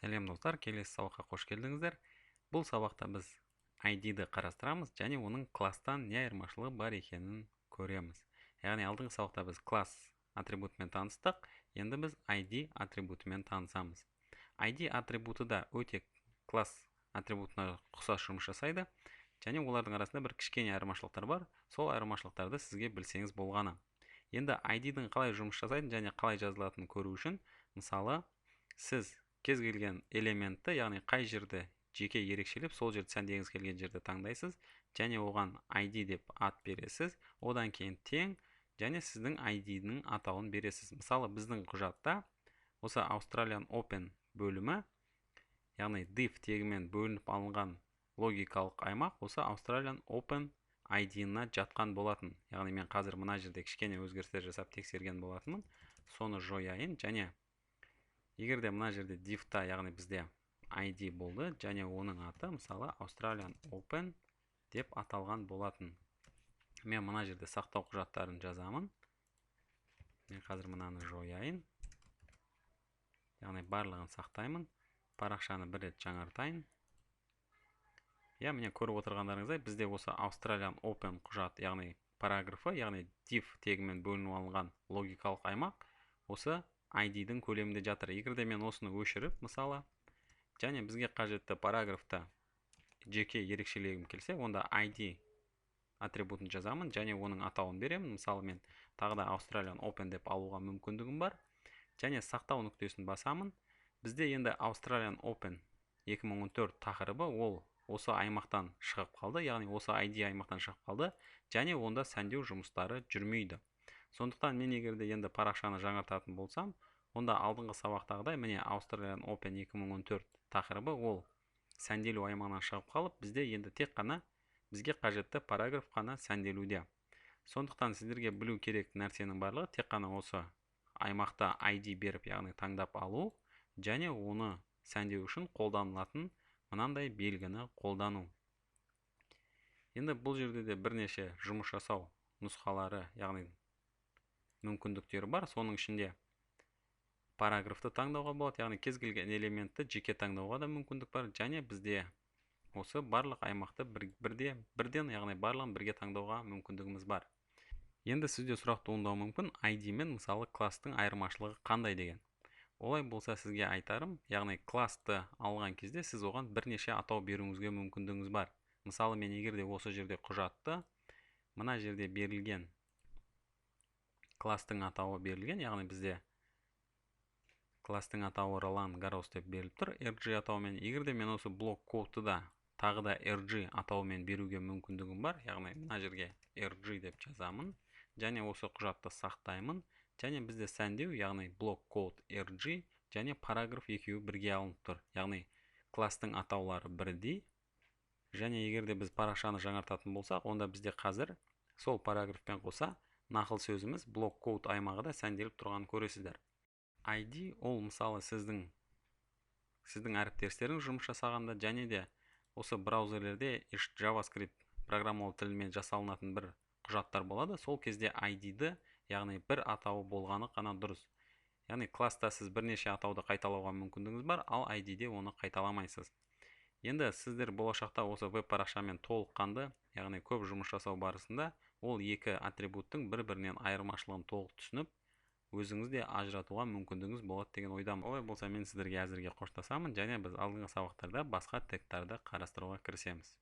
Сәлем, достар! Келесі сабаққа қош келдіңіздер. Бұл сабақта біз ID-ді қарастырамыз және оның класстан не айырмашылығы бар екенін көреміз. Яғни алдыңғы сабақта біз класс атрибутымен таныстық, енді біз ID атрибутымен танысамыз. ID атрибуты да өте класс атрибутына ұқсас жұмыс жасайды және олардың арасында бір кішкене айырмашылықтар бар. Сол айырмашылықтарды сізге білсеңіз болғаны. Енді ID-дің қалай жұмыс жасайтынын және қалай жазылатынын көру үшін, мысалы, сіз кез келген элементті, яғни қай жерді жеке ерекшелеп, сол жерді сәндегіңіз келген жерді таңдайсыз және оған ID деп ат бересіз. Одан кейін тең және сіздің ID-ның атауын бересіз. Мысалы, біздің құжатта осы Australian Open бөлімі, яғни div тегімен бөлініп алынған логикалық аймақ осы Australian Open ID-на жатқан болатын. Яғни мен қазір мына жерде кішкене өзгерістер жасап тексерген болатынмын. Соны жояйын және егер де мына жерде div-та, яғни бізде ID болды және оның аты, мысалы, Australian Open деп аталған болатын. Мен мына жерде сақтау құжаттарын жазамын. Мен қазір мынаны жояйын. Яғни барлығын сақтаймын. Парақшаны бір рет жаңартайын. Иә, міне, көріп отырғандарыңыздай, бізде осы Australian Open құжат, яғни параграфы, яғни div тегімен бөлініп алынған логикалық аймақ осы ID-дің көлемінде жатыр. Егер де мен осыны өшіріп, мысалы, және бізге қажетті параграфты жеке ерекшелегім келсе, онда ID атрибутын жазамын және оның атауын беремін. Мысалы, мен тағы да Australian Open деп алуға мүмкіндігім бар. Және сақтау нүктесін басамын. Бізде енді Australian Open 2014 тақырыбы ол осы аймақтан шығып қалды, яғни осы ID аймақтан шығып қалды және онда сәндеу жұмыстары жүрмейді. Сондықтан мен егер де енді парақшаны жаңартатын болсам, онда алдыңғы сабақтағыдай, міне, Australian Open 2014 тақырыбы ол сәнделу аймағынан шығып қалып, бізде енді тек қана бізге қажетті параграф қана сәнделуде. Сондықтан сіздерге білу керек нәрсенің барлығы тек қана осы аймақта ID беріп, яғни таңдап алу және оны сәндеу үшін қолданылатын мынандай белгіні қолдану. Енді бұл жерде де бірнеше жұмыс жасау нұсқалары, яғни мүмкіндіктері бар. Соның ішінде параграфты таңдауға болады, яғни кез келген элементті жеке таңдауға да мүмкіндік бар және бізде осы барлық аймақты бірде бірден, яғни барлығын бірге таңдауға мүмкіндігіміз бар. Енді сізде сұрақ туындауы мүмкін: ID мен, мысалы, класстың айырмашылығы қандай деген. Олай болса, сізге айтарым, яғни классты алған кезде сіз оған бірнеше атау беруіңізге мүмкіндігіңіз бар. Мысалы, мен егер де осы жерде құжатты мына жерде берілген класстың атауы берілген, яғни бізде класстың атауы Ролан Гарос деп беріліп тұр RG атауымен. Егер де мен осы блок кодты да тағы да RG атауымен беруге мүмкіндігім бар, яғни мына жерге RG деп жазамын және осы құжатты сақтаймын және бізде сәндеу, яғни блок код RG және параграф екеуі бірге алынып тұр, яғни класстың атаулары бірдей. Және егер де біз парақшаны жаңартатын болсақ, онда бізде қазір сол параграфпен қоса нақыл сөзіміз блок код аймағы да сәнделіп тұрғанын көресіздер. ID ол, мысалы, сіздің әріптестеріңіз жұмыс жасағанда және де осы браузерлерде JavaScript программалау тілімен жасалынатын бір құжаттар болады. Сол кезде ID-ді, яғни бір атауы болғаны қана дұрыс. Яғни класста сіз бірнеше атауды қайталауға мүмкіндігіңіз бар, ал ID-де оны қайталамайсыз. Енді сіздер болашақта осы веб парақшамен толыққанды, яғни көп жұмыс жасау барысында ол екі атрибуттың бір-бірінен айырмашылығын толық түсініп, өзіңіз де ажыратуға мүмкіндігіңіз болады деген ойдамын. Олай болса, мен сіздерге әзірге қоштасамын және біз алдыңғы сабақтарда басқа тегтарды қарастыруға кірісеміз.